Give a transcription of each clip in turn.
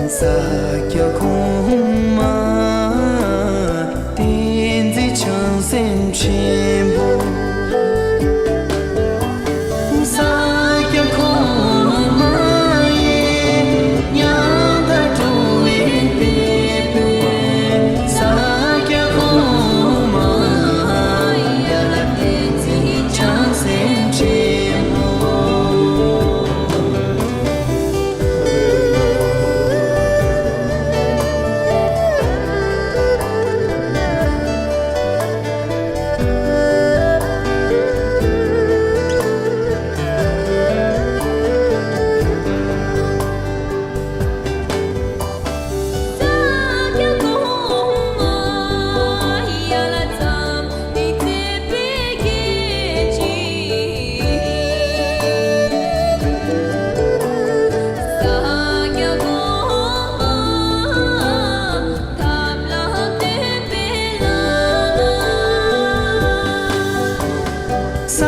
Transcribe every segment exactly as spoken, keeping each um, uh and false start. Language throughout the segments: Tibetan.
ས་སྐྱ་གོང་མ་བསྟན་འཛིན་བྱང་སེམས་ཆེན་པོ། ས་སྐྱ་གོང་མ་ཡི་ཉང་གཏམ་སྤྲོ་བའི་དེད་དཔོན། ས་སྐྱ་གོང་མ་ཡ་ལ་བསྟན་འཛིན་བྱང་སེམས་ཆེན་པོ། ས་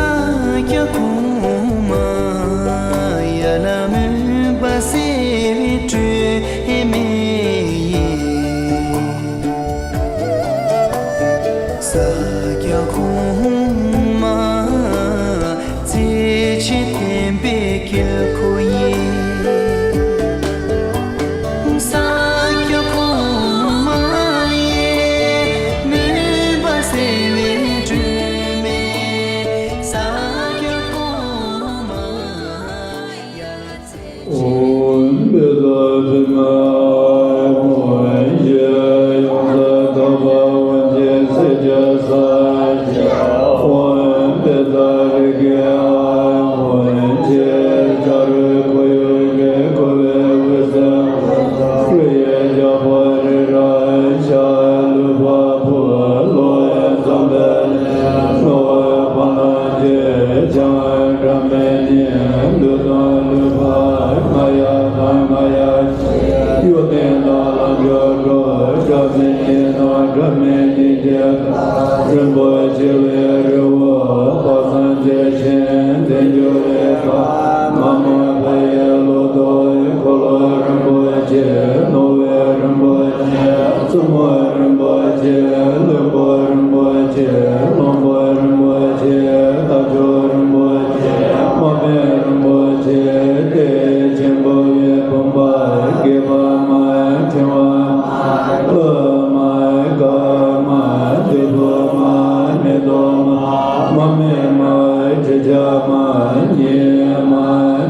སྐྱ་གོང་མ་ཡ་ལ་མུན་པ་སེལ་བའི་སྒྲོན་མེ་ཡིན། ས་སྐྱ་གོང་མ་བརྩེ་ཆེན་བསྟན་པའི་དཀྱིལ་འཁོར་ཡིན། ས་སྐྱ་གོང་མ་ཡི་མུན་པ་སེལ་བའི་སྒྲོན་མེ། ས་སྐྱ་གོང་མ་ཡ་ལ་ཚེ་ཆེ། ཨོཾ་བཛྲ་བྷྲ་མ་ཧཱ་ཡོ་ཛ་ཏ་པ་ཝ་ཇེ་སེ་ཇ་ས་ཇ། ཨོཾ་བཛྲ་རེ་ཁེ་ཨ་ཝ་ཇེ་ཇ་རུ་ཁོ་ཡོ་གེ་ཁོ་བེ་ཝི་ས་ཝ་ཡེ་ཇ་པ་རི་ར་ཤ་ལུ་བ་བུ་ལོ་ཙམ་བེ་ལེ་ནོ་བ་ན་ཇེ་ཇ་ར་མེ་ཉེ་ལུ་དང་ལུ་བ་མ་ཡ་དང་མ་ཡ། གཡོ་ལྡན་དགྲ་ལ་འཇུག་འགྲོ། སྒྲ་མེད་ཉིད་དང་སྒྲ་མེད་ཉིད་ཀྱི་རིན་པོ་ཆེ་བའི་རི་བོ་དཔག་བསམ་དཔྱད་ཆེན་དེར་གྱུར་པའི་པདྨ་འོད་དཔག་ཡས་ལོ་ཏོག་འཁོར་ལོ་རིན་པོ་ཆེ། རྣོ་བའི་རིན་པོ་ཆེ། རྩུབ་མོའི་རིན་པོ་ཆེ། བློན་པོའི་རིན་པོ་ཆེ། བློན་པོའི་རིན་པོ་ཆེ། རྟ་མཆོག་རིན་པོ་ཆེ། དམག་དཔོན་རིན་པོ་ཆེ། ཏེ་ཆེན་པོ་བའི་བུམ་པ། སྐེད་པ་མ། ཕྲེང་བ་མ། ཨ་མ། ཀ་མ། བདུད་པོ་མ། མེ་ཏོག་མ། མ་སྨད་མ། ཁྲི་ཆ་མ། ཉི་མ་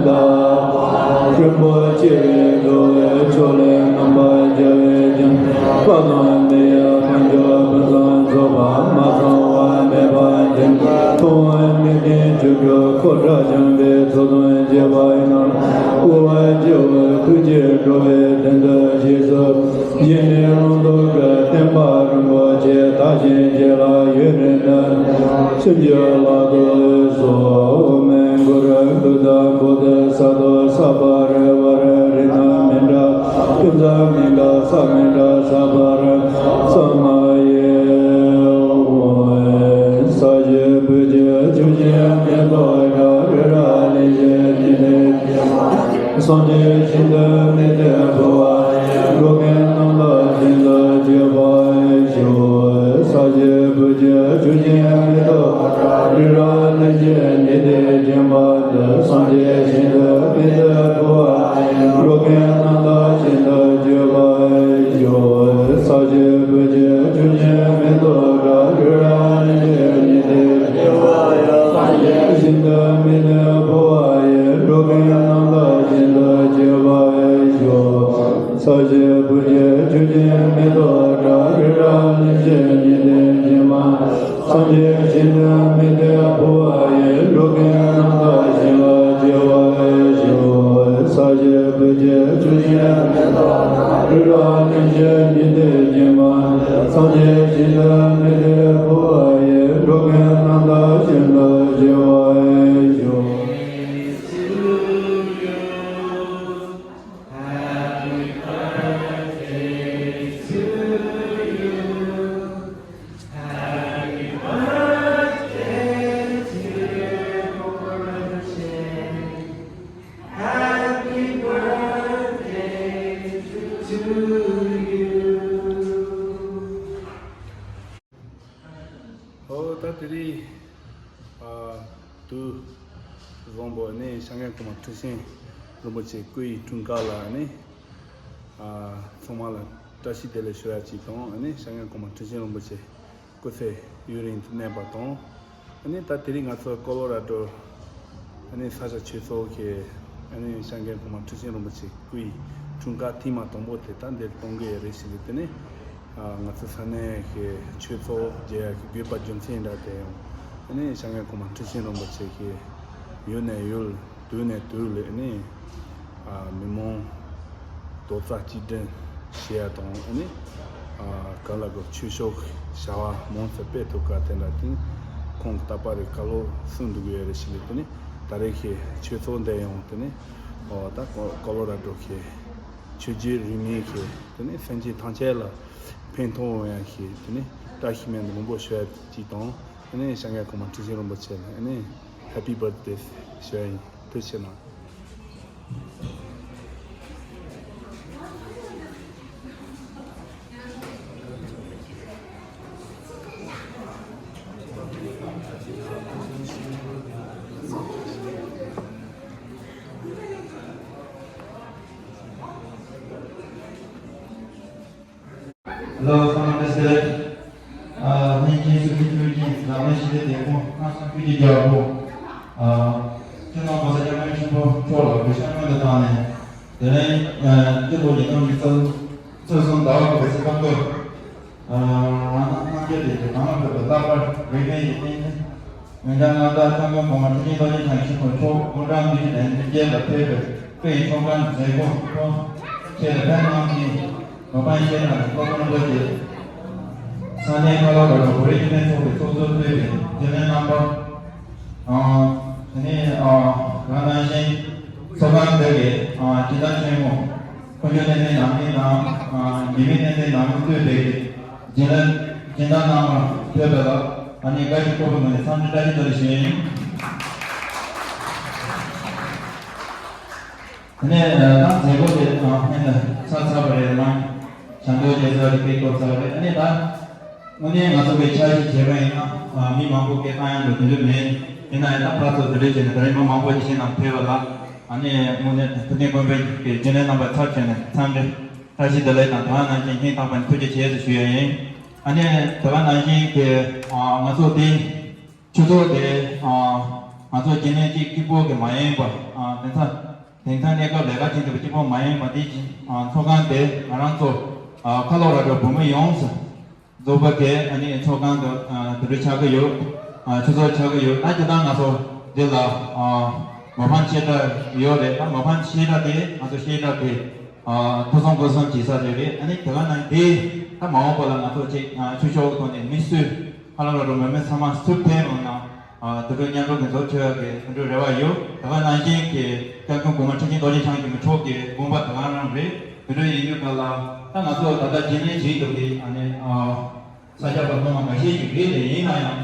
དང་། རིན་པོ་ཆེ་བའི་འགྲོ་བའི་ཕྱོགས་ལས་རྣམ་པར་རྒྱལ་བའི་ལྗང་ཁུ་དཔག་ཏུ་མེད་པ་ཕུན་ཚོགས་ཕུན་སུམ་ཚོགས་པ་མ་ཚང་བ་མེད་པ་ཅན། མཐོང་བ་མིག་གི་ཆོས་སྐུ་འཁོར་དགྲ་འཇོམས་པའི་ཚོགས་དང་བཅས་པ་ཡི་ནང་དབུལ་བ་སྐྱེ་བོ་ཐུགས་རྗེས་འགྲོ་བའི་དོན་དུ་རྗེས་སུ་ཡི་ནི་ལུང་རྟོགས་ཀྱི་བསྟན་པ་རིན་པོ་ཆེ་དར་ཞིང་རྒྱས་ལ་ཡུན་རིང་དུ་བྱོན་གྱི་ལག་ཏུ་གསོལ། ཨོཾ་གུ་རུ་བུདྡྷ་བོ་དྷི་ས་ཏྭ། ས་པ་རི་ཝཱ་རི་རི་ན་མི་ཏྲ། ཀུན་ཏ་མི་ཏྲ། ས་མི་ཏྲ། ས་པ་རི་ས་མ་ཡེ། ཨོཾ་ས་གཞི་བུ་གཞི་ཆུ་སྐྱེས་མེ་ཏོག་བཀྲ་རི་ར་ལི་ཞེས་ཉི་ཟླའི་སྐྱེས་མ། སངས་རྒྱས་ཞིང་དུ་མི་ལྡན་འགྲོ་བ་ཡི་འགྲོ་ཀུན་རྣམས་ལ་བྱིན་གྱིས་བརླབ་པར་ཤོག། ས་གཞི་བུ་གཞི་ཆུ་སྐྱེས་མེ་ཏོག་བཀྲ་རི་ར་ལི་ཞེས་ཉི་ཟླའི་སྐྱེས་མ་འདི་སངས་རྒྱས་ཞིང་དུ་མི་ལྡན་འགྲོ་བ་ཡི་འགྲོ་ཀུན་རྣམས་ལ་བྱིན་གྱིས་བརླབ་པར་ཤོག། ས་གཞི་བུ་གཞི་ཆུ་སྐྱེས་མེ་ཏོག་བཀྲ་རི་ར་ལི་ཞེས་ཉི་ཟླའི་སྐྱེས་མ་ཡང་སངས་རྒྱས་ཞིང་དུ་མི་ལྡན་འགྲོ་བ་ཡི་འགྲོ་ཀུན་རྣམས་ལ་བྱིན་གྱིས་བརླབ་པར་ཤོག། ས་གཞི་བུ་གཞི་ཆུ་སྐྱེས་མེ་ཏོག་བཀྲ་རི་ར་ལི་ཞེས་ཉི་ཟླའི་སྐྱེས་མ་སངས་རྒྱས་ཞིང་དུ་མི་ལྡན་འགྲོ་བ་ཡི་འགྲོ་ཀུན་རྣམས་ལ་བྱིན་གྱིས་བརླབ་པར་ཤོག། ས་གཞི་བུ་གཞི་ཆུ་སྐྱེས་མེ་ཏོག་བཀྲ་རི་ར་ལི་ཞེས་ཉི་ཟླའི་སྐྱེས་མ་སངས་རྒྱས་ཞིང་དུ་མི་ལྡན་འགྲོ་བ་ཡི་འགྲོ་ཀུན་རྣམས་ལ་བྱིན་གྱིས་བརླབ་པར་ཤོག། ཨོ་ད་དེ་རིང་ཨ་དུས་བཟང་པོ་ནས་ཤར་མཁན་གོང་མ་ཁྲི་ཆེན་རིན་པོ་ཆེ་སྐུ་ཡི་འཁྲུངས་སྐར་ལ་ནི་ཨ་ཚང་མ་ལ་བཀྲ་ཤིས་བདེ་ལེགས་ཞུ་ཡ་གཅིག་དང་ནི་ཤར་མཁན་གོང་མ་ཁྲི་ཆེན་རིན་པོ་ཆེ་སྐུ་ཚེ་ཡུན་རིང་དུ་གནས་པ་དང་། ཨ་ནི་ད་དེ་རིང་ང་ཚོ་ཀོ་ལོ་ར་ཌོ་ཨ་ནི་ས་སྐྱ་ཆོས་ཚོགས་ཀྱི་ཨ་ནི་ཤར་མཁན་གོང་མ་ཁྲི་ཆེན་རིན་པོ་ཆེ་སྐུའི་འཁྲུངས་སྐར་ཐེངས་མ་དང་པོ་དེ་ད་འདིར་གཏོང་གི་ཡོད་རེད་ཟེར་གི། དེ་ནི་ཨ་ང་ཚོ་ས་གནས་ཀྱི་ཆོས་ཚོགས་རྒྱས་ཡག་གི་དགོས་པ་རྒྱུ་མཚན་འདྲ་དེ་ཡང་ཨ་ནི་ཤར་མཁན་གོང་མ་ཁྲི་ཆེན་རིན་པོ་ཆེ་གིས་ཡུལ་ནས་ཡུལ། དུས་ནས་དུས་ལ་ནི་ཨ་མི་མང་རྡོག་རྩ་གཅིག་སྒྲིལ་བྱེད་ཡ་དང་ནི་ཨ་ག་ལ་གི་ཆོས་ཕྱོགས་བྱ་བ་མང་ཙམ་སྤེལ་ཐུབ་ག་དེ་འདྲ་དེ་ཁོང་གི་རྟག་པར་རེ་བཀའ་སློབ་གསུང་འདུག་ཡོད་རེད་ཞེས་ལས། དེ་ནི་ད་རེས་ཀྱི་ཆོས་ཚོགས་འདི་ཡང་དེ་ནི་ཨོ་ད་ཀོ་ཀོ་ལོ་ར་ཌོ་གི་ཆོས་བརྒྱུད་རིས་མེད་ཀྱི་དེ་ནི་སེམས་ཅན་ཐམས་ཅད་ལ་ཕན་ཐོགས་ཡོང་ཡ་གི་དེ་ནི་བཀྲ་ཤིས་སྨོན་འདུན་མང་པོ་ཞུ་ཡ་གཅིག་དང་། ཨ་ནི་ཤར་མཁན་གོང་མ་ཁྲི་ཆེན་རིན་པོ་ཆེ་ལ་ཨ་ནི་Happy Birthday་ཞུ་ཡ་ཡིན། ཐུགས་རྗེ་གནང་། ལོ་ཚང་མ་བཀྲ་ཤིས་བདེ་ལེགས། ཨ་སྙིང་རྗེ་སུ་ཁྲིད་ཐུགས་རྗེ་ལག་ལེན་ཞི་བདེ་བདེ་པོ་ཁ་སང་ཕུལ་གྱི་རྒྱལ་པོ། ཨ་ཁྱེད་རྣམ་པ་ས་སྐྱ་སྨན་ཆེན་པོ་མཆོག་ལ་གུས་ཕྱག་སྔོན་དུ་བཏང་ནས། དེ་རིང་ཨ་སྤྱི་ལོ་ཉིས་སྟོང་ཉི་ཤུ་རྩ་གསུམ་ཟླ་བ་དགུ་པའི་ཚེས་པ་ཀུན། ཨ་རང་སྣང་རྣམ་རྒྱལ་དེ་གང་ལ་ཕེབས་པའི་ལྷག་པར་རིག་གནས་ཀྱི་རྟེན་གཞི། འོན་ཀྱང་སྔར་ལྟར་ཁྱོད་མགོན་གོང་མ་ཁྲི་ཆེན་རྡོ་རྗེ་འཆང་ཆེན་པོ་མཆོག་དངུལ་ཀྲང་འདུས་ཀྱི་གདན་འདྲེན་བཅས་ལ་ཕེབས་པའི་སྐུ་ཡི་ཆོ་ག་མཛད་སྒོ་ཁོང་ཆེད་དུ་ཕེབས་གནང་མཁན་མི་ཕམ་ཤེས་རབ་སློབ་དཔོན་རིན་པོ་ཆེ། ས་གནས་ཁ་ལོ་ར་ཌོ་བོད་རིགས་སྤྱི་མཐུན་ཚོགས་པའི་ཚོགས་གཙོས་གཙོས་པའི་རྒྱུན་ལས་རྣམ་པ། ཨ་དེ་ནས་ཨ་ག་ནང་བཞིན་ཚོགས་ཁང་འདི་གའི་ཨ་སྦྱིན་བདག་ཆེན་མོ་དཀོན་མཆོག་བསྟན་འཛིན་ནང་མི་དང་ཨ་འཇིགས་མེད་བསྟན་འཛིན་ནང་མི་གཙོས་པའི་སྦྱིན་བདག་སྦྱིན་བདག་རྣམ་པ་ཕེབས་པ་ལ་ཨ་ནི་བཀའ་ཁྲི་སྤོ་བོ་ངོས་ནས་འཚམས་འདྲི་བཀྲ་ཤིས་བདེ་ལེགས་ཞུ་ཡ་ཡིན། དེ་ནས་ད་མཛད་སྒོ་དེ་ཨ་ཧེ་ན་ཚར་ཚར་བ་རེད་ལ། ཞལ་འདོན་བྱས་ཚར་རེད། སྐད་སྐོར་ཚར་བ་རེད། ཨ་ནི་ད་དངོས་གནས་ང་ཚོ་གི་འཆར་གཞི་བྱས་པ་ཡིན་ན་ཨ་མི་མང་པོ་སྐད་བཏང་ཡ་འགྲོ་དེ་འདྲ་མེད། ཡིན་ན་ཡང་ད་ཕར་ཚུར་དེ་འདྲ་བྱས་ནས་ད་རེས་མི་མང་པོ་ཅིག་ཤིང་ནང་ཕེབས་པ་ལ་ཨ་ནི་དངོས་གནས་ཐུབ་བསྟན་དགོན་པའི་གི་སྦྱིན་བདག་རྣམ་པ་ཚབ་བྱས་ནས་འཚམས་འདྲི་བཀྲ་ཤིས་བདེ་ལེགས་དང་དེ་ག་ནང་བཞིན་སྙིང་ཐག་པ་ནས་ཐུགས་རྗེ་ཆེ་ཞུ་ཞུ་ཡ་ཡིན། ཨ་ནི་དེ་ག་ནང་བཞིན་གི་ཨ་ང་ཚོ་དེ། ཆུ་ཚོད་དེ་ཨ་ང་ཚོ་རྒྱུན་ལས་གཅིག་གཅིག་པོ་གི་མ་ཡིན་པ། ཨ་དེང་སང་དེང་སང་གནས་སྐབས་ལས་ཀ་བྱེད་འདོད་པ་གཅིག་པོ་མ་ཡིན་པ། དེ་བཞིན་ཨ་ཚོགས་ཁང་དེ་ང་རང་ཚོ་ཨ་ཁ་ལོ་ར་ཌོ་བོད་མི་ཡོངས་སུ་རྫོགས་པ་དེ་ཨ་ནི་ཚོགས་ཁང་དུ་ཨ་དེ་འདྲ་ཆགས་ཀྱི་ཡོད། ཨ་ཆུ་ཚོད་ཆགས་ཀྱི་ཡོད། ད་སྤྱིར་བཏང་ང་ཚོ་འདི་ལ་ཨ་མི་ཕམ་བཤད་གྲྭ་ཡོད་རེད། ད་མི་ཕམ་བཤད་གྲྭ་དེ་ང་ཚོ་བཤད་གྲྭ་དེ་ཨ་ཐུགས་བསམ་དགོས་བསམ་བྱེད་ས་རེད་རེད། ཨ་ནི་དེ་ག་ནང་དེ་ད་མ་འོངས་པ་ལ་ང་ཚོ་ཅིག་ཨ་ཆོས་ཕྱོགས་ཀྱི་ཐོག་ནས་མི་གསོད། ཁ་ལོ་ར་ཌོ་མི་མི་ཚང་མ་སུ་ཕེབས་ཡོང་ན་ཨ་དེ་འདྲ་མཉམ་འགྲོ་གི་འཛོམས་ཆོག་ཡག་གི་དེ་འདྲ་རེ་བ་ཡོད། དེ་ག་ནང་བཞིན་གྱི་སྐྱབས་མགོན་གོང་མ་ཁྲི་ཆེན་རྡོ་རྗེ་འཆང་ཆེན་པོ་མཆོག་གི་དགོངས་པ་དེ་ག་རང་རེད། དེ་འདྲ་ཡིན་དུས་ག་ལ་ད་ང་ཚོ་ད་ལྟ་རྒྱུན་ལས་བྱེད་འདུག་གི། ཨ་ནི་ཨ་ས་སྐྱ་པ་ཚང་མ་འགའ་ཤས་ཅིག་རེད་དེ། ཡིན་ན་ཡང་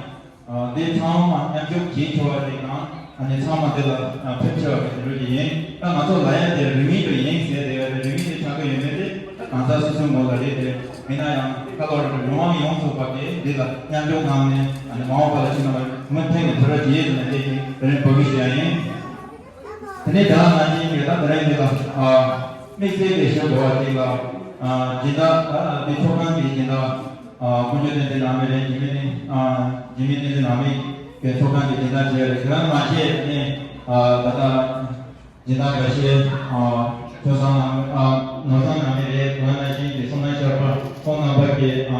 ཨ་དེ་ཚང་མ་མཉམ་ཞུགས་བྱེད་ཆོག་པ་ཅིག་དང་། ཨ་ནི་ཚང་མ་དེ་ལ་ཨ་ཕེབས་ཆོག་པ་དེ་འདྲ་ཅིག་ཡིན། ད་ང་ཚོ་ལ་ཡ་དེ་རིང་མིན་དུ་ཡིན་ཟེར་དེ་བས་དེ་རིང་མིན་དུ་ཆགས་ཀྱི་ཡོད་མེད་དེ་ད་གང་ཟག་སོ་སོའི་ངོ་ལ་རེད་དེ། ཡིན་ན་ཡང་ཁ་ལོ་ར་ཌོ་མི་མང་ཡོངས་སུ་བབས་ཏེ་འདི་ལ་མཉམ་ཞུགས་གནང་ནས་ཨ་ནི་མ་འོངས་པ་ལ་ཕྱིན་ན་མུ་མཐུད་ནས་དུས་རབས་ཀྱི་ཡིད་དུ་ནས་བསྡད་ཀྱིན་དེ་རིང་འབོད་སྐུལ་ཞུ་ཡ་ཡིན། དེ་ནས་དེ་ག་ནང་བཞིན་གྱི་ད་དེ་རིང་འདི་ལ་ཨ་དམིགས་བསལ་གྱི་ཞུ་དགོས་པ་ཅིག་ལ་ཨ་སྦྱིན་བདག་ཨ་འདི་ཚོགས་ཁང་གི་སྦྱིན་བདག་ཨ་དཀོན་མཆོག་བསྟན་འཛིན་ནང་མི་རེད། འཇིགས་མེད་བསྟན་ཨ་འཇིགས་མེད་བསྟན་འཛིན་ནང་མི་གི་ཚོགས་ཁང་གི་སྦྱིན་བདག་བྱས་རེད། དེ་ག་མ་ཤེས་ནས་ཨ་ད་ལྟ། སྦྱིན་བདག་འགའ་ཤས་ཨ་ཆོས་བཟང་ནང་ཨ་ནོར་བཟང་ནང་མི་རེད། དེ་ག་ནང་བཞིན་གྱི་བསོད་ནམས་ཤར་པ་ཁོང་རྣམ་པ་གིས་ཨ་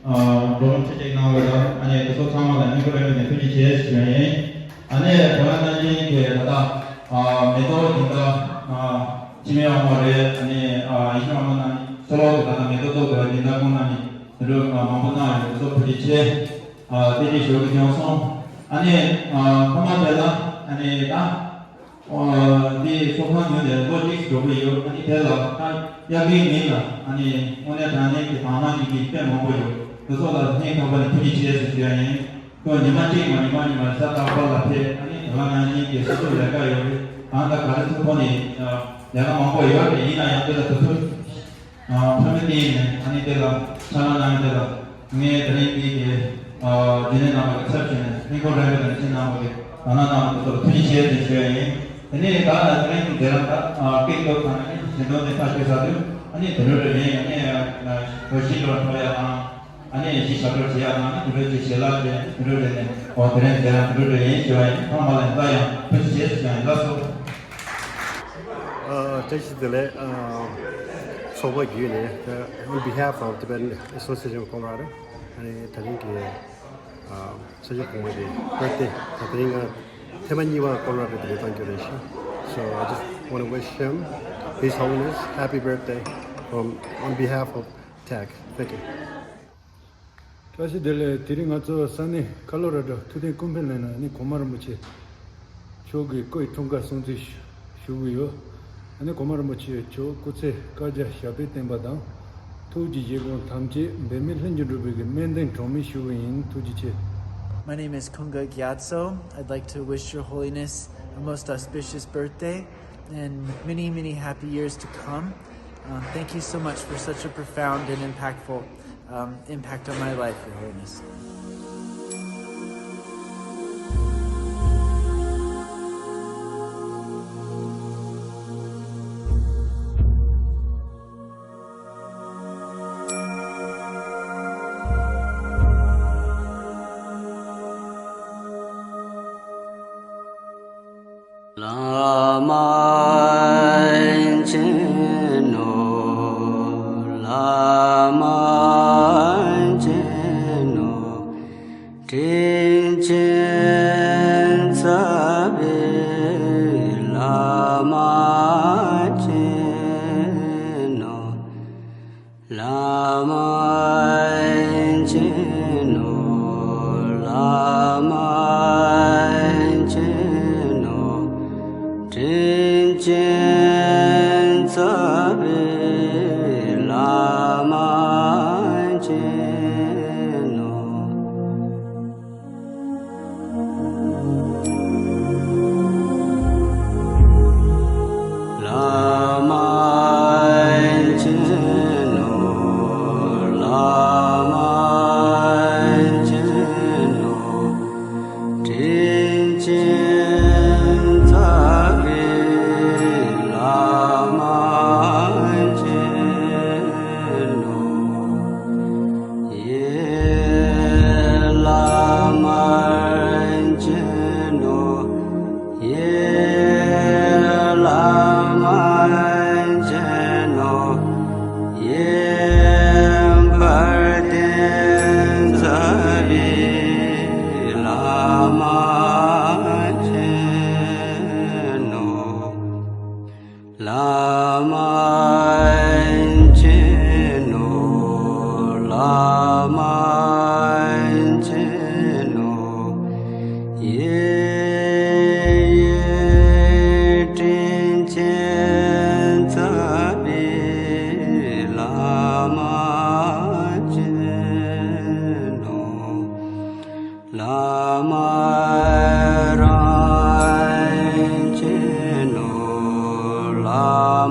ཨ་འགྲོ་ལམ་ཁྲིད་ཅིག་གནང་བ་དང་། ཨ་ནི་དེ་ཚོ་ཚང་མ་ལ་སྙིང་ཁོང་རུས་པ་ནས་ཐུགས་རྗེ་ཆེ་ཞུ་ཡ་ཡིན། ཨ་ནི་དེ་ག་ནང་བཞིན་གྱི་ད་ལྟ་ཨ་མེ་ཏོག་སྦྱིན་བདག་ཨ་འཆི་མེད་དབང་མོ་རེད། ཨ་ནི་ཨ་ཡེ་ཤེས་དབང་མོ་ནང་ནི་ཤོ་ལོ་གི་ད་ལྟ་མེ་ཏོག་ཏོག་གི་སྦྱིན་བདག་ཁོང་ནང་ནི་དེ་འདྲ་མང་པོ་གནང་ཡོད། དེ་ཚོ་ཐུགས་རྗེ་ཆེ། ཨ་དེ་རྗེས་ཞུ་གི་བྱུང་སོང་། ཨ་ནི་ཨ་ཐོག་མ་དེ་ལ་ཨ་ནི་ད། ཨ་འདི་ཚོགས་ཁང་ཉོས་ནས་ལོ་གཅིག་འགྲོ་གི་ཡོད། ཨ་ནི་དེ་ལ་ད་གཡག་རྒན་མིན་ལ་ཨ་ནི་དངོས་གནས་དྲང་གནས་ཀྱི་དག་སྣང་ཅིག་གིས་དཔེ་མང་པོ་ཡོད། དེ་ཚོ་ལ་སྙིང་ཐག་པ་ནས་ཐུགས་རྗེ་ཆེ་ཟེར་ཞུ་ཡ་ཡིན། ཁོས་ཉི་མ་གཅིག་མ་ཉི་མ་ཉི་མ་གཟའ་རྟག་པར་ལ་ཕེབས། ཨ་ནི་དེ་ག་ནང་བཞིན་གྱི་སོ་སོ་ལས་ཀ་ཡོད་རེད། གང་ལྟར་ག་རེ་ཚུགས་ཐོག་ནས་ལས་ཀ་མང་པོ་ཡོད་རེད། ཡིན་ན་ཡང་དེ་ལ་དུས་ཚོད། ཕ་མ་དེ་ནས་ཨ་ནི་དེ་ལ་ཕྱག་ལས་གནང་ཡོད་དེ་ལ། ངས་དེ་རིང་འདི་གི་རྒྱུན་ལས་རྣམ་པ་གི་ཚབ་བྱས་ནས་ཧིན་སྒོར་རེ་བའི་དང་ཁྱེད་རྣམ་པ་གི་དགའ་སྣང་གནང་བ་དེ་ཚོ་ལ་ཐུགས་རྗེ་ཆེ་ཞེས་ཞུ་ཡ་ཡིན། དེ་ནས་ད་ལྟ་དེ་རིང་གི་མཛད་རིམ་ད་སྐད་སྒྱུར་ཁང་ནས་ཞལ་འདོན་དེ་ཐག་གཅོད་ཚར་དུས་ཨ་ནི་དེ་འཕྲོ་རེ་ཡིན། ཨ་ནི་བོད་གཞིས་ལོར་ཐོབ་ཡ་དང་ཨ་ནི་གཞིས་ཆགས་སྒྲུབ་བྱེད་ཡ་དང་ཨ་ནི་དེ་འཕྲོ་ཅིག་ཞལ་ལག་བྱས་དེ་འཕྲོ་རེ་ནས་ཨོ་དེ་རིང་མཛད་རིམ་དེ་འཕྲོ་རེ་ཡིན་ཞུ་བ་ཡིན། ཚང་མ་ལ་ཡང་ད་ཡང་ཐུགས་རྗེ་ཆེ་ཞུ་ཡ་ཡིན། ལགས་སོ། ཨ། བཀྲ་ཤིས་བདེ་ལེགས། ཨ། ཚོགས་པ་བརྒྱུད་ནས་ད་on behalf of Tibetan Association of Colorado ཨ་ནི་དེ་རིང་གི་ཨ། ས་སྐྱ་གོང་མ་གི་birthday ད་དེ་རིང་ང་ཐེངས་མ་གཉིས་པ་ཀོ་ལོ་ར་ཌོ་དེ་ལ་གཏོང་རྒྱུ་རེད་ཤག So I just want to wish him, His Holiness, happy birthday from on behalf of TAC. Thank you. བཀྲ་ཤིས་བདེ་ལེགས། དེ་རིང་ང་ཚོ་ས་གནས་ཁ་ལོ་ར་ཌོ་ཐུབ་བསྟན་ཀུན་ཕན་གླིང་ནས་ཨ་ནི་གོང་མ་རིན་པོ་ཆེ་མཆོག་གི་སྐུའི་འཁྲུངས་སྐར་སྲུང་བརྩི་ཞུ་གི་ཡོད། ཨ་ནི་གོང་མ་རིན་པོ་ཆེ་མཆོག་སྐུ་ཚེ་བསྐལ་བརྒྱར་ཞབས་པད་བརྟན་པ་དང་། ཐུགས་ཀྱི་བཞེད་དགོངས་ཐམས་ཅད་འབད་མེད་ལྷུན་གྱིས་འགྲུབ་པའི་གི་སྨོན་འདུན་གྲངས་མེད་ཞུ་གི་ཡིན། ཐུགས་རྗེ་ཆེ། My name is Kunga Gyatso. I'd like to wish Your Holiness a most auspicious birthday and many, many happy years to come. Um, thank you so much for such a profound and impactful um, impact on my life, Your Holiness. བླ་མ་མཁྱེན་ནོ། བླ་མ་མཁྱེན་ནོ། དྲིན་ཅན་རྩ་བའི་བླ་མ་མཁྱེན་ནོ། བླ་མ་མཁྱེན་ནོ། བླ་མ་མཁྱེན་ནོ། དྲིན་ཅན་རྩ་བའི་བླ་མ་མཁྱེན་ནོ། བླ་མ་མཁྱེན་ནོ། བླ་མ་མཁྱེན་ནོ། དྲིན་ཅན་རྩ་བའི་བླ་མ་མཁྱེན་ནོ། ཡེ་བླ་མ་མཁྱེན་ནོ། ཡེ་བླ་མ་མཁྱེན་ནོ། ཡེ་དཔལ་ལྡན་རྩ་བའི་བླ་མ་མཁྱེན་ནོ། བླ་མ་མཁྱེན་ནོ། བླ་མ་མཁྱེན་ནོ། ཡེ་ཡེ་དྲིན་ཅན་རྩ་བའི་བླ་མ་མཁྱེན་ནོ། བླ་མ་རང་མཁྱེན་ནོ། བླ་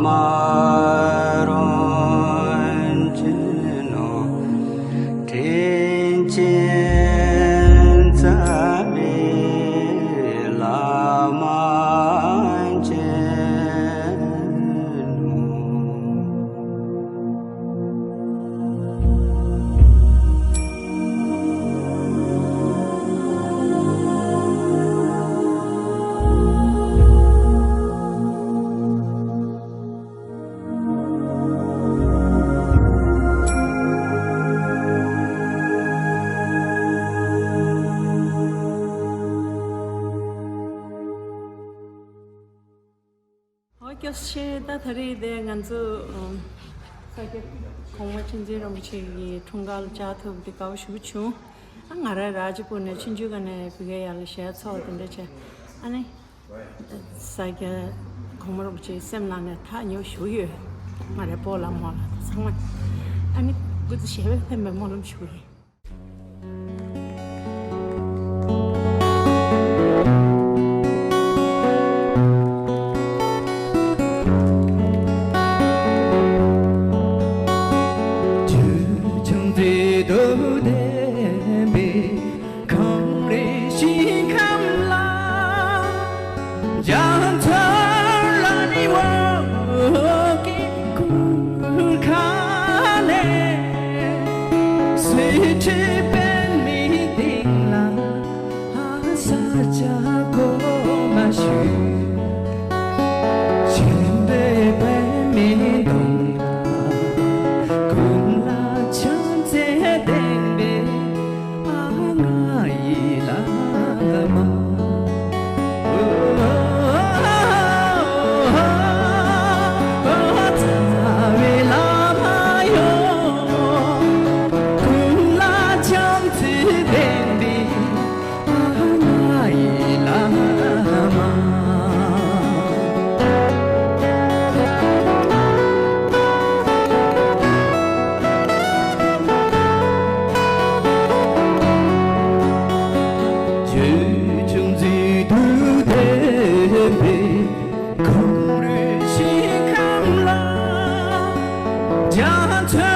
མ་རང་མཁྱེན་ནོ། དྲིན་ཅན་རྩ་བའི་བླ་མ་མཁྱེན་ནོ། ཨོ་སྐྱབས་ཆེ། ད་ད་རེས་དེ་ང་ཚོ་ཨམ་ས་སྐྱ་གོང་མ་ཆོས་འཛིན་རིན་པོ་ཆེ་གི་འཁྲུངས་སྐར་ལ་བཅར་ཐུབ་དེ་དགའ་པོ་ཞེ་པོ་བྱུང་། ཨ་ང་རང་རཱཇ་པུར་ནས་ཆུང་ཆུང་སྒང་ནས་བོད་སྐད་ཡར་ལ་ཞེ་དྲག་ཚོར་བ་དེ་འདྲ་བྱས། ཨ་ནི་ས་སྐྱ་གོང་མ་རིན་པོ་ཆེ་སེམས་ནང་ནས་ཐག་ཉེ་པོ་ཞེ་པོ་ཡོད། ང་རའི་སྤོ་ལགས་རྨོ་ལགས་དང་ཚང་མ། ཨ་ནི་སྐུ་ཚེ་ཞབས་པད་བརྟན་པའི་སྨོན་ལམ་ཞུ་གི་ཡིན། ཆོས་པདྨའི་སྟེང་ལ་ས་སྐྱ་གོང་མ་བཞུགས། ཆོས་འབྲེལ་པདྨའི་གདུང་ལ། ཀུན་ལ་ཕྱག་འཚལ་བསྟན་པའི་ཨ་ང་ཡི་བླ་མ། རྩ་བའི་བླ་མ་ཡོ། ཀུན་ལ་ཕྱག་འཚལ་བསྟན་པའི་ཨ་ང་ཡི་བླ་མ། ཆོས་སྐྱོང་རྫས་དང་ལྡན་པའི་གུ་རུ་ཞིང་ཁམས་ལ། རྒྱ་མཚོའི་